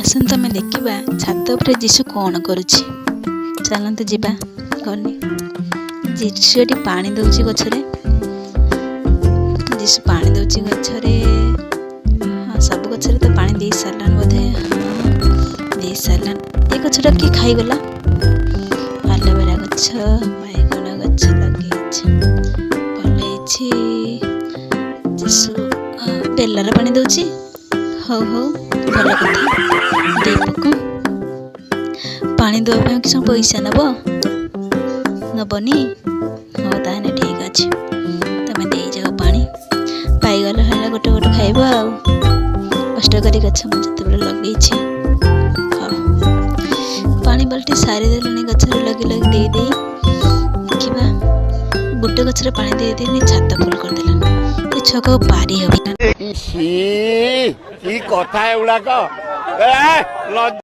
ଆସନ୍ତୁ ଆମେ ଦେଖିବା ଛାତ ଉପରେ ଯୀଶୁ କ'ଣ କରୁଛି। ଚାଲନ୍ତୁ ଯିବା। ଗନି ଯୀଶୁ ଏଠି ପାଣି ଦେଉଛି ଗଛରେ। ଯୀଶୁ ପାଣି ଦେଉଛି ଗଛରେ। ହଁ, ସବୁ ଗଛରେ ତ ପାଣି ଦେଇ ସାରିଲାଣି ବୋଧେ। ହଁ, ଦେଇ ସାରିଲାଣି। ଏ ଗଛଟା କିଏ ଖାଇଗଲା? ଆଲୋଭେରା ଗଛ, ବାଇଗଣ ଗଛ ଲଗେଇଛି, ଭଲ ହେଇଛି। ଯୀଶୁ ବେଲରେ ପାଣି ଦେଉଛି। ହଉ ହଉ, ଭଲ କଥା। ଦେଇପକ ପାଣି ଦେବା ପାଇଁ କିଛି ପଇସା ନେବ? ନେବନି? ହଉ ତାହେଲେ ଠିକ୍ ଅଛି, ତମେ ଦେଇଯାଅ ପାଣି। ପାଇଗଲେ ହେଲା, ଗୋଟେ ଗୋଟେ ଖାଇବ। ଆଉ କଷ୍ଟ କରି ଗଛ ମୁଁ ଯେତେବେଳେ ଲଗେଇଛି। ହଉ, ପାଣି ବାଲ୍ଟି ସାରିଦେଲେଣି ଗଛରେ ଲଗେଇ ଲଗେଇ ଦେଇ ଦେଇ। ଦେଖିବା, ଗୋଟେ ଗଛରେ ପାଣି ଦେଇ ଦେଇ ଛାତ ଫୁଲ କରିଦେଲାଣି। ଏ ଛୁଆକୁ ଆଉ ପାରି ହେବ। ଛି, କି କଥା ଏଗୁଡାକ, ଏ ଲଜ୍ଜା।